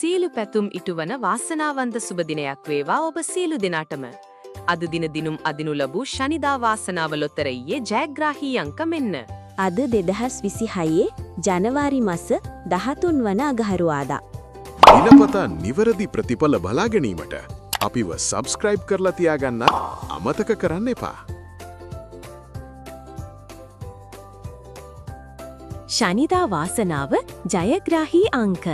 සියලු පැතුම් ඉටුවන වාසනාවන්ත සුබ දිනයක් වේවා ඔබ සියලු දෙනාටම. අද දින දිනුම් අදිනු ලැබූ ශනිදා වාසනාව ලොතරැයියේ ජයග්‍රාහී අංක මෙන්න. අද 2026 ජනවාරි මස 13 වන අගහරුවාදා. දිනපතා නිවැරදි ප්‍රතිඵල බලා ගැනීමට අපිව සබ්ස්ක්‍රයිබ් කරලා තියාගන්නත් අමතක කරන්න එපා. ශනිදා වාසනාව ජයග්‍රාහී අංක.